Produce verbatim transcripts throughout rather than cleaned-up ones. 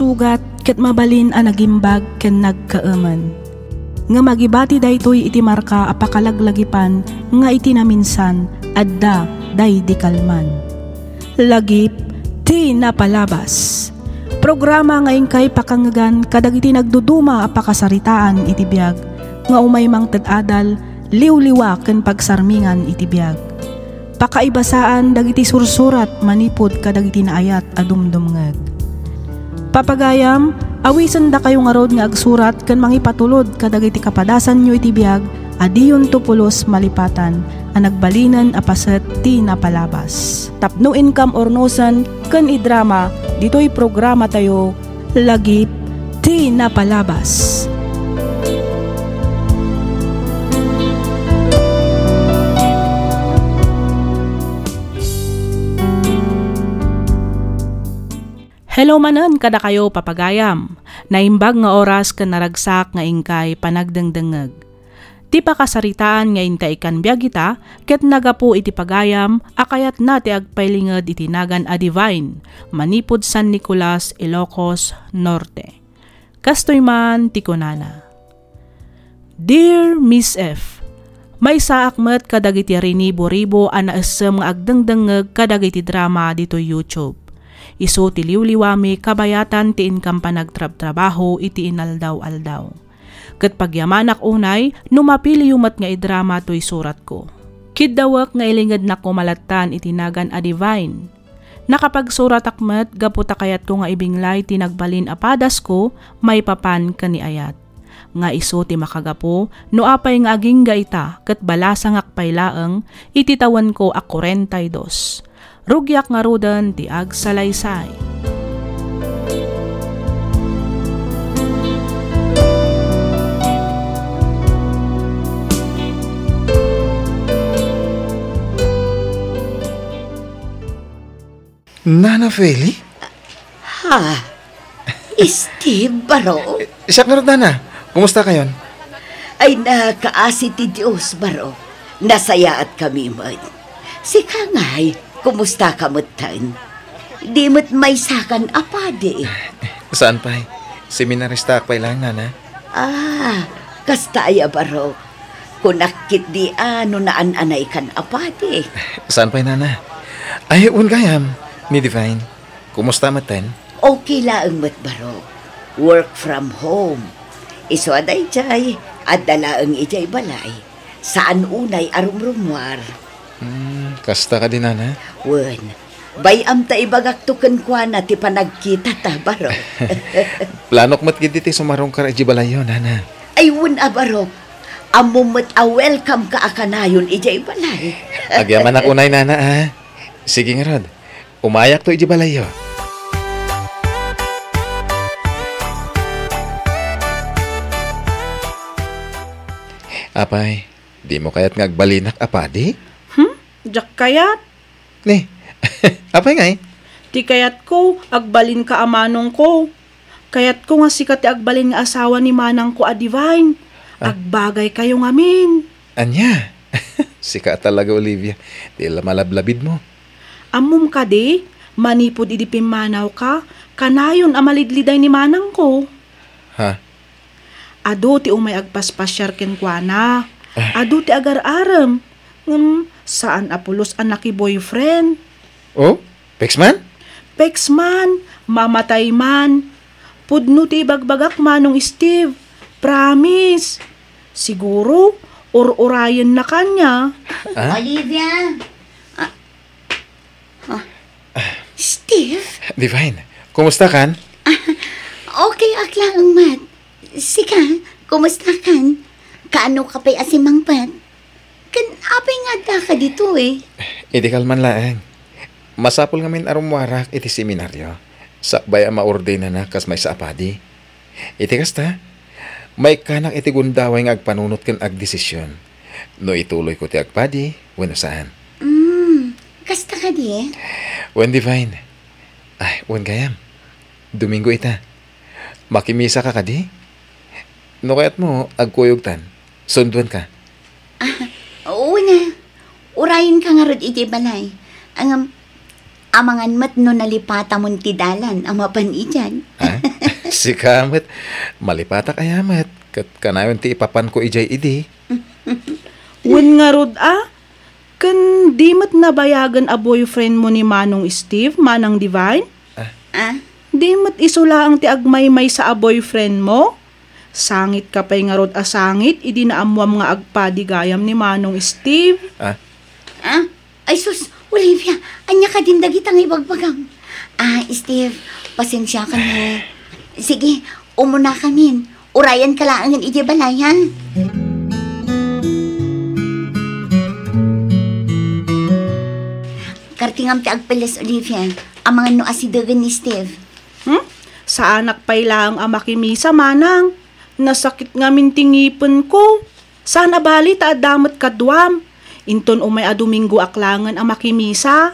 sugat ket mabalin a nagimbag ken nagkaemen. Ngem agibati daytoy iti marka a pakalaglagipan nga iti naminsan, adda daydi kalman. Lagip ti napalabas. Programa nga inkay pakangegan kadagiti nagduduma a pakasaritaan iti biag nga umay mangted adal, liwliwa ken pagsarmingan iti biag. Pakaibasaan dagiti sursurat manipud kadagiti naayat a dumdumngeg. Papagayam, awisendakayo ngarud nga agsurat ken mangipatulod kadagiti kapadasanyo iti biag a diyonto pulos malipatan a nagbalinen a paset ti napalabas. Tapno inkam urnosen ken idrama ditoy programatayo, Lagip ti Napalabas. Hello manen kadakayo, papagayam. Naimbag nga oras ken naragsak nga inkay panagdengdengngeg. Ti pakasaritaan nga inta ikan biag ita ket nagapu iti pagayam a kayatna ti agpailinged iti nagan a Divine manipud San Nicolas, Ilocos Norte. Kastoy man ti kunana, "Dear Miss F, maysaak met kadagiti rinibo-ribo a naessem nga agdengdengngeg kadagiti drama ditoy YouTube. Isu ti liwliwami kabayatan ti inkam panagtrabtrabaho iti inaldaw-aldaw. Ket pagyamanak unay no mapiliyo met nga idrama toy suratko. Kiddawek nga ilingednak koma lattan iti nagan a Divine. Nakapagsuratak met gapu ta kayatko nga ibinglay ti nagbalin a padasko maipapan ken ni ayat. Nga isu ti makagapu no apay nga agingga ita ket balasangak pay laeng iti tawenko a kuarenta y dos. Rugiak ngaruden ti agsalaysay." Nana Feli? Ha? Steve, baro? Siak ngarud, Nana. Kumusta kayon? Ay, nakaasi ti Dios, baro. Nasayaat kami met. Sika ngay, kumusta ka metten? Di met maysakan a padi. Saan pay. Seminaristaak pay laeng, Nana. Ah, kasta aya, baro. Kunak ketdi a no naan-anaykan a padi. Saan pay, Nana? Ay, wen gayam, ni Divine. Kumusta metten? Okay laeng met, baro. Work from home. Isu a daydiay, adda laeng idiay balay. Saan unay a rumrumuar. Hmm, kasta kadi, Nana? Wen, bay-am ta ibagakto kenkuana ti panagkitata, baro. Planok met ketdi ti sumarungkar idiay balayyo, Nana. Ay, wen a, baro. Ammom met a welcome ka a kanayon idiay balay. Agyamanak unay, Nana, a. Sige ngarud. Umayakto idiay balayyo. Apay, dimo kayat nga agbalinak a padi? Hmm? Diak kayat. Ni, apay ngay? Ti kayatko, agbalinka a manongko. Kayatko nga sika ti agbalin nga asawa ni manangko a Divine. Ah. Agbagaykayo ngamin. Ania? Sika talaga, Olivia. Ti la malablabidmo. Ammom kadi, manipud idi pimmanawka, kanayon a malidliday ni manangko. Ha? Adu ti umay agpaspasiar kenkuana. Ah. Adu ti agar-arem. Ngem, saan a pulos a naki-boyfriend. Oh? Peksman? Peksman, mamatay man. Pudno ti ibagbagak, Manong Steve. Promise. Siguro, ur-urayenna kaniak. Ah? Olivia! Ah, ah. Steve? Divine, kumusta kan? Okay, ak laeng met. Sika, kumusta kan? Kaano ka pay a simangpet? Ken apay nga addaka ditoy? Idi kalman laeng. Masapul ngamin a rummuarak iti seminario, sakbay a maordinanak kas maysa a padi. Iti kasta, maikkanak iti gundaway nga agpanunot ken agdesision no ituloyko ti agpadi wenno saan. Mm, kasta kadi? Wen, Divine. Ay, wen gayam. Domingo ita. Makimisaka kadi? No kayatmo, agkuyogtan. Sunduanka. Ah, wen a. Urayenka ngarud idiay balay. Ngem, Amangan met no nalipatamon ti dalan a mapan idiay. Ah? Sika met, malipatak aya met, ket kanayon ti ipapanko idiay idi. Wen ngarud a, ken di met nabayagen a boyfriend mo ni Manong Steve, Manang Divine? Ah? Ah? Di met isu laeng ti agmaymaysa a boyfriend mo? Sangit ka pay ngarud a sangit idi naammuam nga agpadi gayam ni Manong Steve. Ah? Ah? Ay sus, Olivia, ania kadin dagita nga ibagbagam? Ah, Steve, pasensiakan mo. Sige, umunakamin. Urayan ka laengen idiay balay, ha? Kartingam ti agpeles, Olivia. Amangan no asidegen ni Steve. Hmm? Saanak pay laeng a makimisa, Manang. Nasakit ngamin ti ngipenko. Saan a bali ta adda met kaduam. Inton umay a Domingoak laengen a makimisa.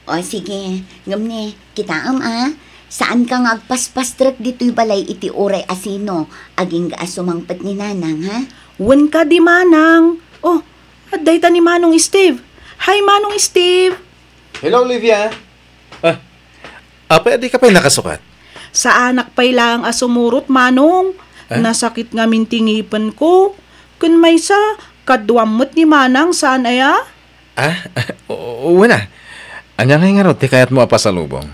O, sige. Ngem ne, kitaem a, saanka nga agpaspastrek ditoy balay iti uray a sino, agingga a sumangpet ni Nanang, ha? Wen kadi, Manang. O, adda ita ni Manong Steve. Hi, Manong Steve. Hello, Olivia. Ah, apay a dika pay nakasukat? Saanak pay laeng a sumurot, Manong. Ah? Nasakit ngamin ti ngipenko. Ken maysa, kaduam met ni Manang, saan aya? Ah, o-, wen a. Ania ngay ngarud ti kayatmo a pasalubong?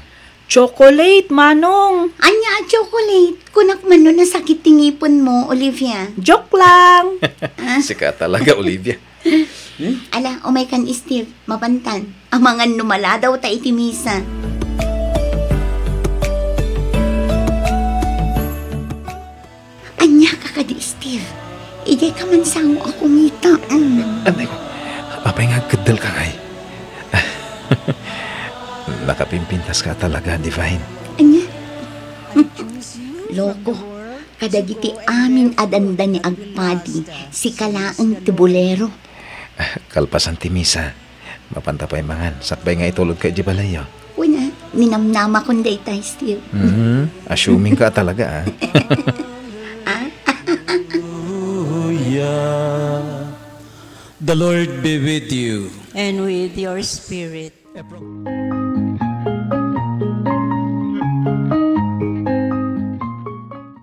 Chocolate, Manong. Ania a chocolate? Kunak man no nasakit ti ngipenmo, Olivia. Joke lang. Ah? Sika talaga, Olivia. Hmm? Ala, umaykan, Steve, mapantan. Amangan no maladawta iti misa. Ania ka kadi, Steve? Idiay ka man sango a kumita. Mm. Anay ko, apay nga agkeddel ka ngay? Nakapimpintas ka talaga, Divine. Ania? Loko, kadagiti amin a dandani agpadi, sika laeng ti bolero. Kalpasan ti misa, mapanta pay mangan, sakbay nga itulodka idiay balayyo. Wen a, ninamnamakon dayta, Steve. Mhm. Assuming ka talaga, ah. Ah? Hallelujah. The Lord be with you. And with your spirit.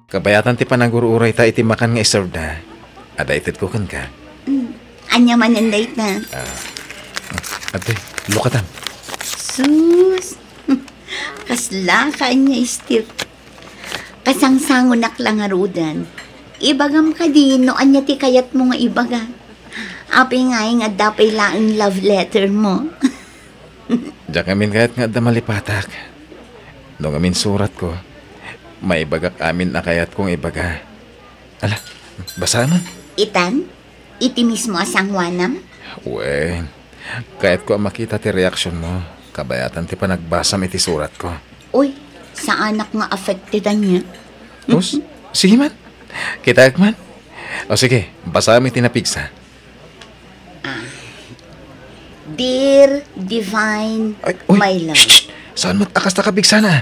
Kabayatan ti panagur-urayta iti makan nga iserveda. Adda itedko kenka. Mm. Ania manen dayta? Ah. Adtoy, lukatam. Sus! Kasla ka ania, Steve. Kasangsangonak la ngaruden. Ibagam kadi no ania ti kayatmo nga ibaga. Apay ngay nga adda pay laeng love letter mo? Diak ngamin kayat nga adda malipatak. No ngamin suratko, maibagak amin a kayatkong ibaga. Ala, basaem. Itan? Iti mismo a sangoanam? Wen, kayatko a makita ti reaksionmo, kabayatan ti panagbasam iti suratko. Uy, saanak nga affected ania. Os, sige man. Kitaek man. O sige, basaem iti napigsa. Ah. Dear Divine, ay, uy, my love. Shh, shh. Saan met a kasta kapigsana?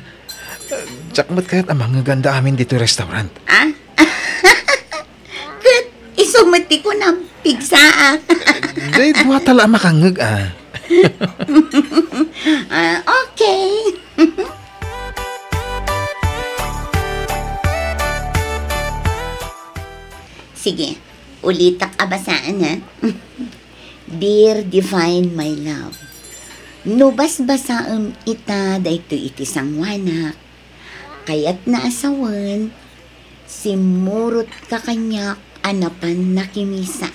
Diak met kayat a mangngeganda amin ditoy restaurant. Ah? Ket isu met ti kunam, pigsa a. Jay, duata la a makangngeg a. Ah, okay. Sige, ulitak a basaen, ha? Dear Divine, my love, no basbasaem ita daytoy iti sangoanak, kayatna a sawen, simmurotka kaniak a napan nakimisa.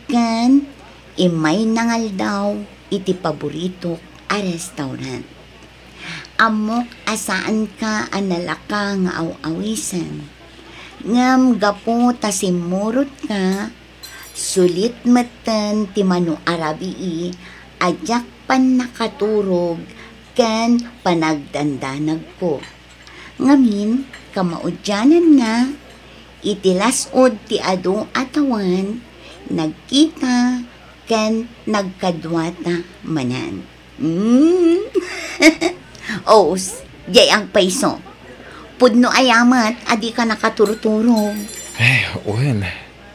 Ken immay nangaldaw iti paboritok a restaurant. Ammok a saanka a nalaka nga aw-awisen. Ngem gapu ta simmurotka, sulit metten ti mano a rabii a diak pannakaturog ken panagdandanagko. Ngamin, kamaudiananna, iti las-ud ti adu a tawen, nagkita ken nagkaduata manen. Mm. Os, diay agpayso. Pudno aya met a dika nakaturturog. Eh, wen,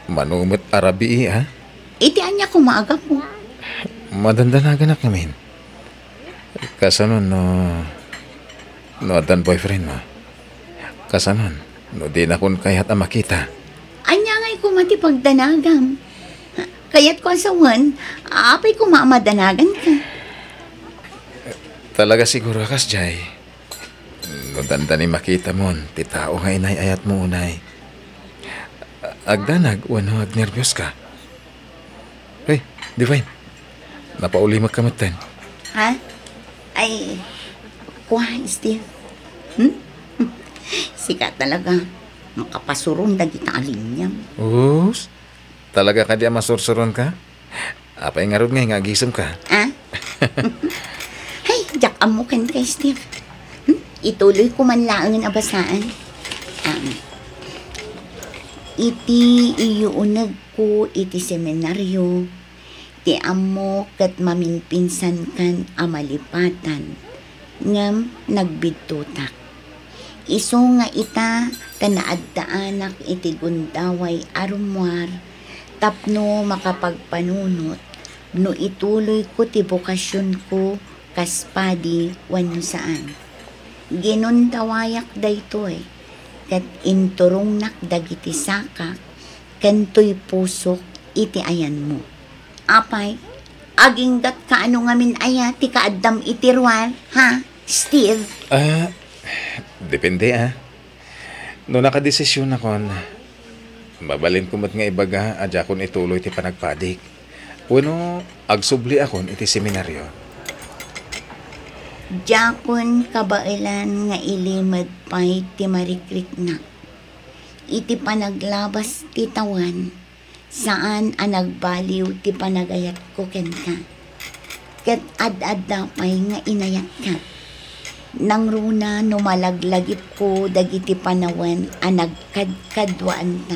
mano met a rabii, ha? Iti ania koma a gapu? Madandanaganak ngamin. Kasanon no, no addan boyfriend mo? Kasanon no dinakon kayat a makita? Ania ngay koma ti pagdanagam? Kayatko a sawen, apay koma a madanaganka? Talaga siguro a kasdiay. No dandani makitamon ti tao nga inay-ayatmo unay, agdanag wenno agnerbios ka? Hey, Divine, napaulimek ka metten. Ha? Ay, kua, Steve. Hmm? Sika talaga, makapasuron dagita a linyam. Us, talaga kadi a masursuron ka? Apay ngarud ngay nga agisem ka? Ah? Ay, diak ammo ken kay Steve. Hmm? Ituloy ko man laengen a basaan. Um, iti iyuuneg ko iti seminario, ti ammo ket maminpinsankan a malipatan, ngem nagbidtotak. Isu nga ita ta naaddaanak iti gundaway a rummuar tapno makapagpanunot no ituloyko ti bokasionko kas padi wenno saan. Ginundawayak daytoy, ket inturongnak dagiti sakak ken toy pusok iti ayanmo. Apay, aginggatka a no ngamin aya ti kaaddam iti ruar, ha, Steve? Ah, depende, ah. No nakadesisionakon, mabalinko met nga ibaga a diakon ituloy ti panagpadik. Wenno, agsubliakon iti seminario. Diakon kabaelan nga ilimed pay ti marikriknak. Iti panaglabas ti tawen, saan a nagbaliw ti panagayatko kenka. Ket ad-adda pay nga inayatka. Nangruna no malaglagipko dagiti panawen a nagkadkaduaanta,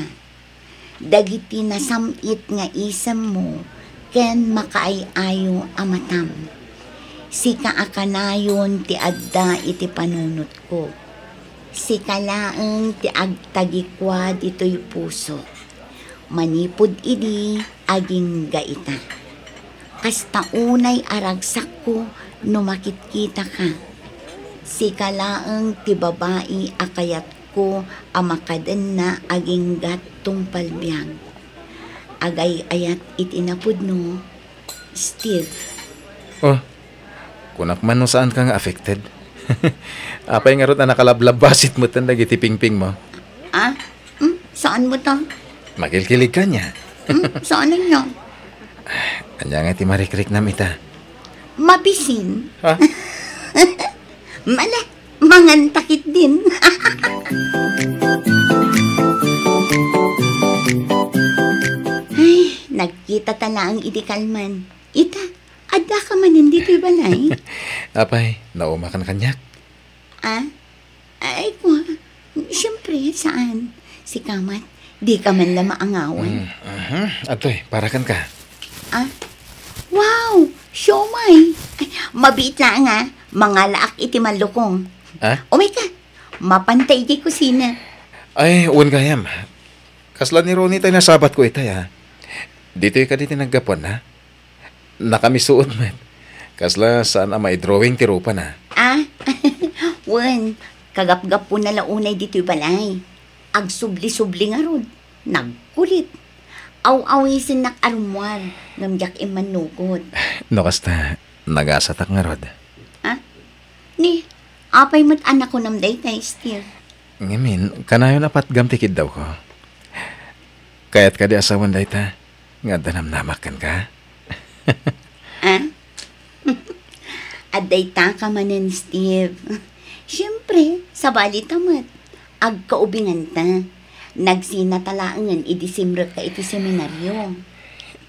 dagiti nasam-it nga isemmo ken makaay-ayo a matam. Sika a kanayon ti adda iti panunotko. Sika laeng ti agtagikua ditoy pusok. Manipud idi, agingga ita. Kasta unay a ragsakko no makitkitaka. Sika laeng ti babai a kayatko a makadenna aginggat tungpal biag. Agay-ayat iti napudno, Steve. Oh, kunak man no saanka nga affected. Apay ngarud a nakalablabbasit metten dagiti pingpingmo? Ah? Hmm? Saanmo ta? Makilkiligka ania? Hmm? Saan ania? Ania nga ti marikriknam ita? Mabisin? Mala, mangantakit din. Ay, nagkita ta laeng iti kalman. Ita, addaka manen ditoy balay? Apay, naumakan kaniak? Ah? Ay, kua, siyempre, saan? Sika met, dika man la maangawan. Mm, mhm. Adtoy, para kenka. Ah? Wow! Siomay! Ay, mabiit laeng, ah. Mangalaak iti mallukong. Ah? Umayka, mapanta idiay kusina. Ay, wen gayam. Kasla ni Ronnie tay nasabatko itay, ah. Ditoy kadi ti naggapuanna? Nakamisuot met. Kasla saan a maidrawing ti rupana. Ah? Wen, kagapgapuna la unay ditoy balay. Agsubli-subli ngarud. Nagkulit. Aw-awisennak a rummuar, ngem diak immannugot. No kasta, nagasatak ngarud. Ah? Ni, apay met a nakunam dayta, Steve? Ngamin, kanayon a patgam ti kiddawko. Kayat kadi a sawen dayta nga adda namnamak kenka? Ah? Adda itaka manen, Steve. Siyempre, sabali ta met. Agkaubinganta. Nagsina ta laengen idi simrekka iti seminaryo.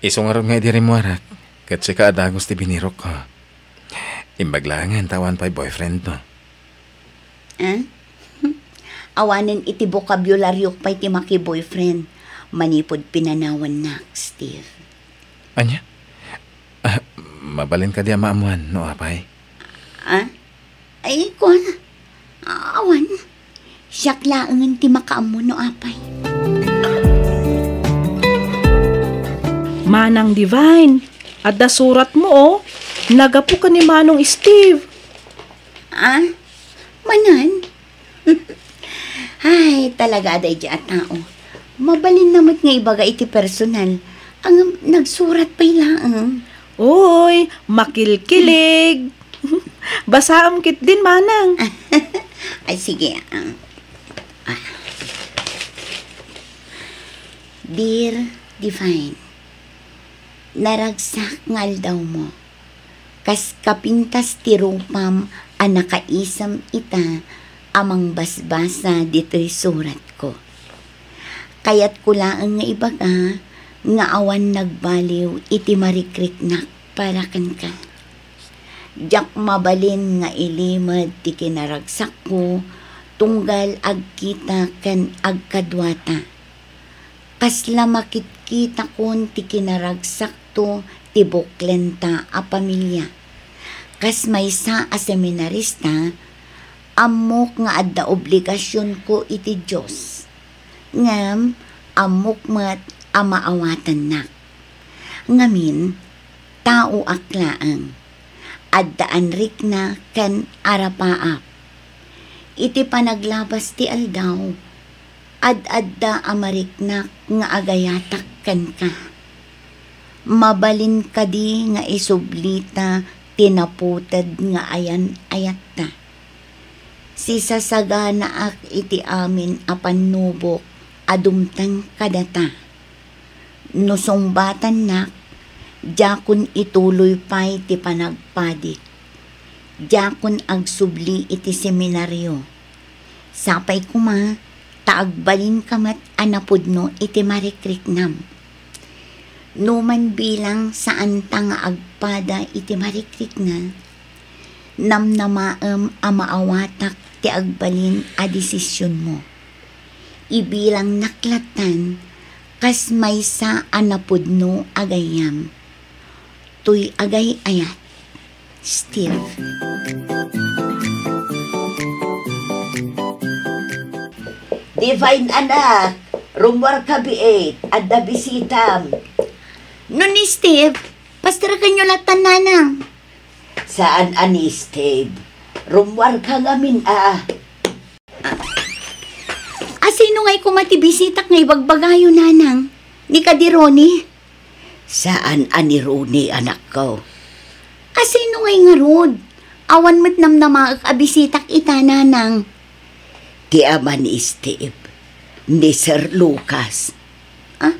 Isu ngarud nga idi rimmuarak, ket sika a dagus ti binirokko. Imbag laengen ta awan pay boyfriendmo. Ah? Awanen iti bokabularyo pay ti maki-boyfriend manipud pinanawannak, Steve. Ania? Ah, mabalin kadi a maammuan no apay? Ah? Ay, kuan. Awan. Siak laengen ti makaammo no apay. Manang Divine, adda suratmo, oh. Nagapu ken ni Manong Steve. Ah? Manen? Ay, talaga daydi a tao. Mabalinna met nga ibaga iti personal. Ngem nagsurat pay laeng. Uy, makilkilig. Basaem ketdin, Manang. Ay, sige, ah. Ah. Dear Divine, naragsak nga aldawmo. Kas kapintas ti rupam a nakaisem ita a mangbasbasa ditoy suratko. Kayatko laeng nga ibaga nga awan nagbaliw iti marikriknak para kenka. Diak mabalin nga ilimed ti kinaragsakko tunggal agkita ken agkaduata. Kasla makitkitakon ti kinaragsakto ti buklenta a pamilia. Kas maysa a seminarista, ammok nga adda obligasionko iti Dios. Ngem ammok met a maawatannak. Ngamin, taoak laeng. Adda anrikna ken arapaap. Iti panaglabas ti aldaw, ad-adda a mariknak nga agayatak kenka. Mabalin kadi nga isublita ti naputed nga ayan-ayatta? Sisasaganaak iti amin a pannubok a dumteng kadata. No sungbatannak, diakon ituloy pay ti panagpadik. Diakon agsubli iti seminario. Sapay koma ta agbalinka met a napudno iti marikriknam. Numan bilang saanta nga agpada iti marikrikna, namnamaem a maawatak ti agbalin a desisionmo. Ibilangnak lattan kas maysa a napudno a gayyem. Toy agay-ayat, Steve. Divine anak, rummuarka biit, adda bisitam. No ni Steve, pasterekenyo lattan, Nanang. Saan a ni Steve. Rummuarka ngamin a. A, sino ngay koma ti bisitak nga ibagbagayo, Nanang? Ni kadi Ronnie? Saan a ni Ronnie, anakko. A, sino ngay ngarud? Awan met namnamaek a bisitak ita, Nanang. Ti ama ni Steve, ni Sir Lucas. Ah?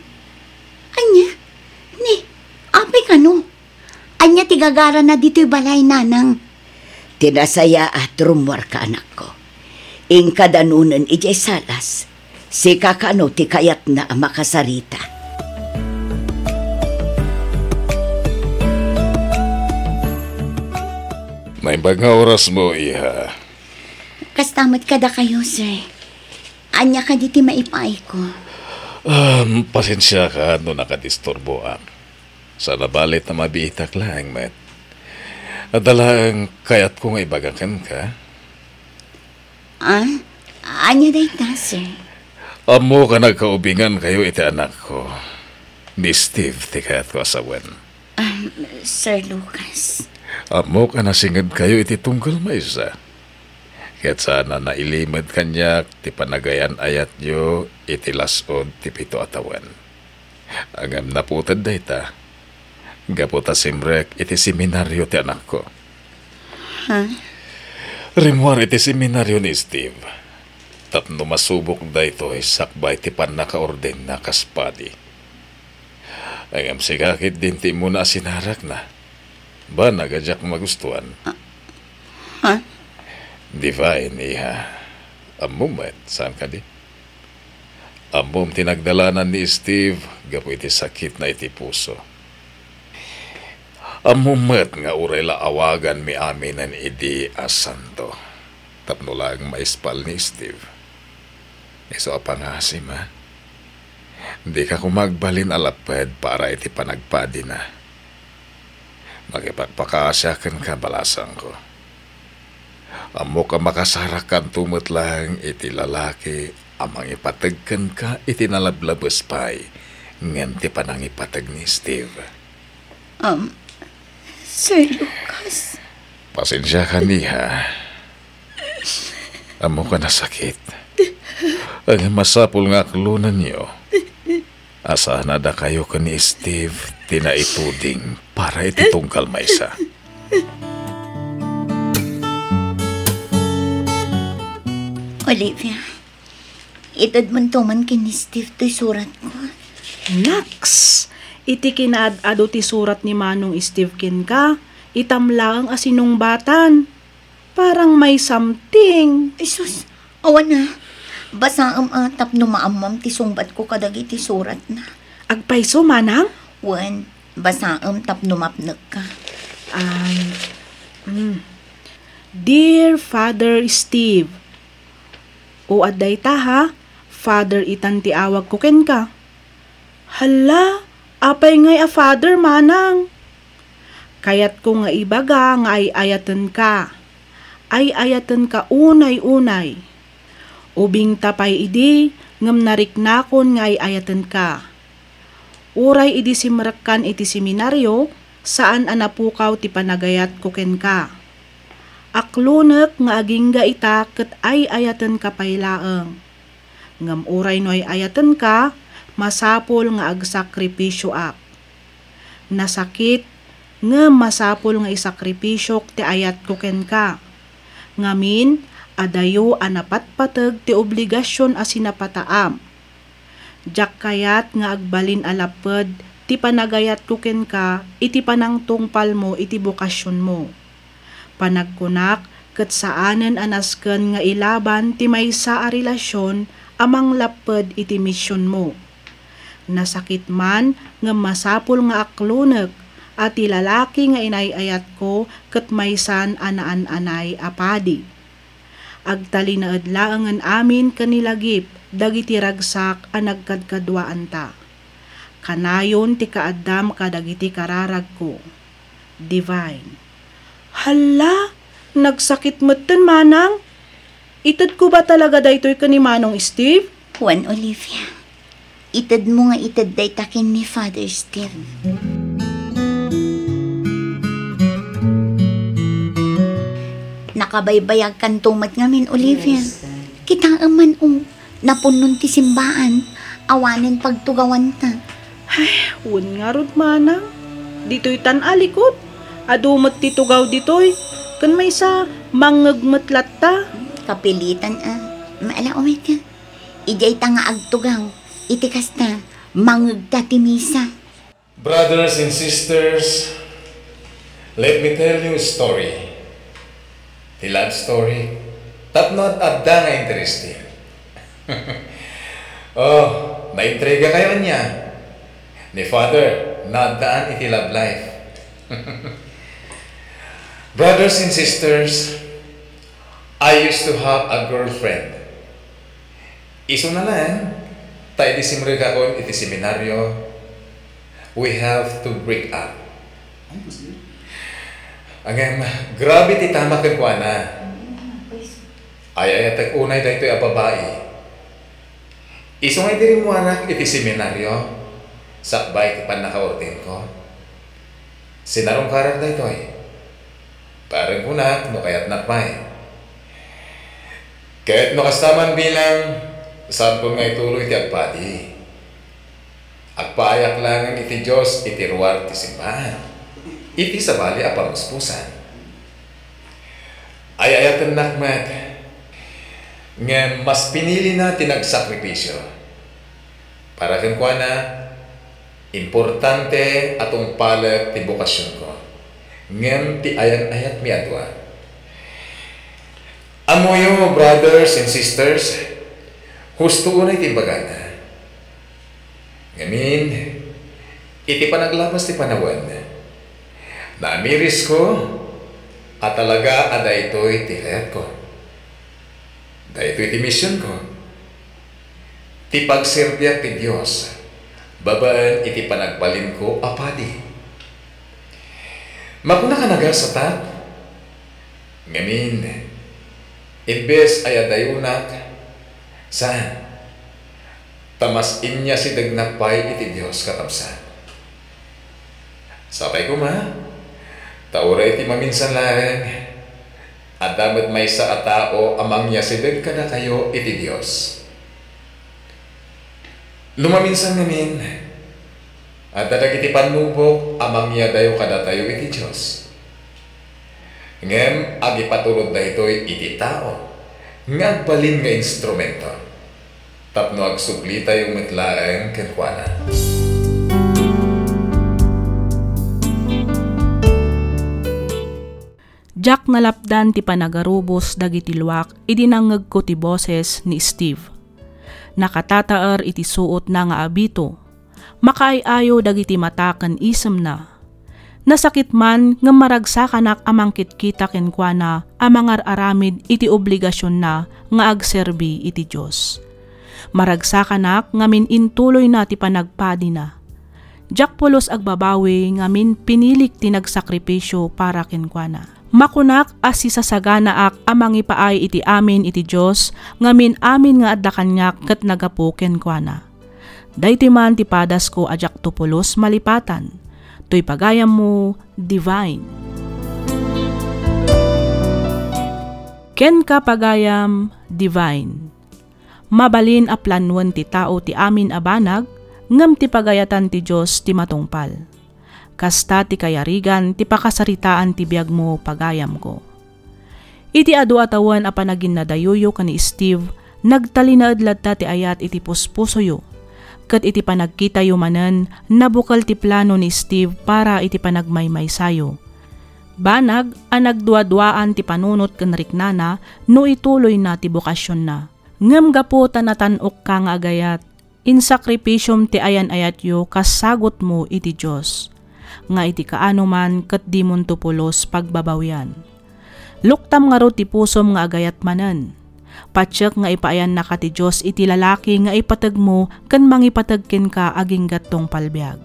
Ania? Ni, apay kano? Ania ti gagarana ditoy balay, Nanang? Ti nasayaat, rummuarka, anakko. Inka danunen idiay salas. Sika kano ti kayatna a makasarita. Naimbag nga orasmo, iha. Kasta met kadakayo, sir. Ania kadi ti maipaayko? Um, pasensiaka no nakadisturboak. Saan a bale ta mabiitak laeng met. Adda laeng kayatko nga ibaga kenka. Ah? Ania dayta, sir? Ammok a nagkaubingankayo iti anakko. Ni Steve ti kayatko a sawen. Ah, Sir Lucas. Ammok a nasingedkayo iti tunggal maysa. Ket saan a nailimed kaniak ti panagayan-ayatyo iti las-ud ti pito a tawen. Ngem naputed dayta, gapu ta simrek iti seminario ti anakko. Ha? Rimmuar iti seminario ni Steve, tapno masubok daytoy sakbay ti pannakaordenna kas padi. Ngem sika ketdin ti immuna a sinarakna. Banag a diak magustuan. Ah, ha? Divine, iha. Ammom met, saan kadi? Ammom ti nagdalanan ni Steve gapu iti sakitna iti puso. Ammom met nga uray la awaganmi aminen idi a santo tapno laeng maispal ni Steve. Isu a pangasim, ha? Dika koma agbalin a lapped para iti panagpadina. Makipagpakaasiak kenka, balasangko. Ammok a makasarakkanto met laeng iti lalaki a mangipateg kenka iti nalablabes pay ngem ti panangipateg ni Steve. Um, Sir Lucas. Pasensiaka, Niha. Ammok a nasakit. Ngem masapul nga aklonenyo a saan a dakayo ken ni Steve ti naituding para iti tunggal maysa. Olivia, itedmonto man ken ni Steve toy suratko. Naks! Iti kinaad-ado ti surat ni Manong Steve kenka, itam laeng a sinungbatan. Parang may something. Ay sus, awan a. Basaem a tapno maammom ti sungbatko kadagiti suratna. Agpayso, manang? Wen, basaem tapno mapnekka. Um, mm. Dear Father Steve, o adda ita ha, Father itan ti awagko kenka. Hala, apay ngay a Father, manang? Kayatko nga ibaga nga ay-ayatenka. Ay-ayatenka unay-unay. Ubingta pay idi ngem nariknakon nga ay-ayatenka. Uray idi simrekkan iti seminario, saan a napukaw ti panagayatko kenka. Aklonek nga agingga ita ket ay-ayatenka pay laeng. Ngem uray no ay-ayatenka, masapul nga agsakripisioak. Nasakit, ngem masapul nga isakripisiok ti ayatko kenka. Ngamin, adayo a napatpateg ti obligasion a sinapataam. Diak kayat nga agbalin a lapped ti panagayatko kenka iti panangtungpalmo iti bokasionmo. Panagkunak ket saanen a nasken nga ilaban ti maysa a relasion a manglapped iti misionmo. Nasakit man ngem masapul nga aklonek a ti lalaki nga inay-ayatko ket maysan a naan-anay a padi. Agtalinaed laengen amin ken ni Lagip dagiti ragsak a nagkadkaduaanta. Kanayon ti kaaddam kadagiti kararagko. Divine. Hala! Nagsakit metten, manang? Itedko ba talaga daytoy ken ni Manong Steve? Wen, Olivia. Itedmo nga ited dayta ken ni Father Steve. Nakabaybayagkanto met ngamin, Olivia. Kitaem man, o, napunnon ti simbaan, awanen pagtugawanta. Ay, wen ngarud, manang. Ditoy tan a likod. Adu met ti tugaw ditoy. Ken maysa, mangngeg met latta. Kapilitan a. Maala, umayka. Idiay ta nga agtugaw. Iti kasta, mangngegta ti misa. Brothers and sisters, let me tell you a story. Ti love story. Tapno ad-adda nga interesting. Oh, naintriga kayo ania? Ni Father, naaddaan iti love life. Brothers and sisters, I used to have a girlfriend. Isuna laeng, ta idi simrekakon iti seminaryo, we have to break up. Ay, gusto yun? Ngem, grabe ti tamak kenkuana. Ay, ayatek unay daytoy a babai. Isu nga idi rimmuanak iti seminaryo, sakbay ti pannakaordinko, sinarungkarak daytoy. Parang kunak no kayatnak pay. Ket no kasta man bilang, saankon nga ituloy ti agpadi. Agpaayak laengen iti Dios iti ruar ti simbaan, iti sabali a pamuspusan. Ay-ayatennak met, ngem mas pinilina ti nagsakripisio. Para kenkuana, importante a tungpalek ti bokasionko, ngem ti ayan-ayatmi a dua. Ammoyo, brothers and sisters, husto unay ti imbagana. Ngamin, iti panaglabas ti panawen, naamirisko a talaga a daytoy ti kayatko. Daytoy ti misionko. Ti pagserbiak ti Dios babaen iti panagbalinko a padi. Makunak a nagasatak? Ngamin, imbes a iyadayonak, saan, ta mas inyasidegnak pay iti Dios, kakabsat. Sapay koma, Ta uray iti maminsan laeng, adda met maysa a tao a mangyasideg kadakayo iti Dios. No maminsan ngamin, adda dagiti pannubok a mangyadayo kadatayo iti Dios. Ngem agipaturod daytoy iti tao nga agbalin nga instrumento tapno agsublitayo met laeng kenkuana. Diak nalapdan ti panagarubos dagiti luak idi nangngegko ti boses ni Steve. Nakatataer iti suotna nga abito. Makaay-ayo dagiti mata ken isemna. Nasakit man ngem maragsakanak a mangkitkita kenkuana a mangar-aramid iti obligasionna nga agserbi iti Dios. Maragsakanak ngamin intuloyna ti panagpadina. Diak pulos agbabawi ngamin pinilik ti nagsakripisio para kenkuana. Makunak a sisasaganaak a mangipaay iti amin iti Dios ngamin amin nga adda kaniak ket nagapu kenkuana. Daytoy man ti padasko a diakto pulos malipatan. Toy pagayammo, Divine. Kenka pagayam, Divine. Mabalin a planoen ti tao ti amin a banag, ngem ti pagayatan ti Dios ti matungpal. Kasta ti kayarigan ti pakasaritaan ti biagmo, pagayamko. Iti adu a tawen a panaginnadayoyo ken ni Steve, nagtalinaed latta ti ayat iti puspusoyo. Ket iti panagkitayo manen, nabukel ti plano ni Steve para iti panagmaymaysayo. Banag a nagduaduaan ti panunot ken riknana no ituloyna ti bokasionna. Ngem gapu ta natan-okka nga agayat, insakripisiom ti ayan-ayatyo kas sagutmo iti Dios, nga iti kaano man ket dimonto pulos pagbabawian. Luktam ngarud ti pusom nga agayat manen. Patiek nga ipaayannaka ti Dios iti lalaki nga ipategmo ken mangipateg kenka aginggattong palbiag.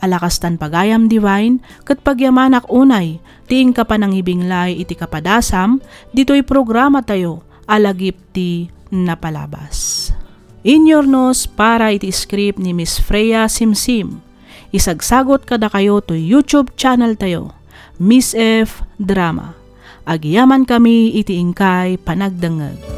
Ala kastan pagayam, Divine, ket pagyamanak unay ti inka panangibinglay iti kapadasam ditoy programatayo a Lagip ti Napalabas. Inyurnos para iti script ni Miss Freya Simsim. Isagsagot kadakayo toy YouTube channel tayo, Miss F Drama. Agyamankami iti inkay panagdengngeg.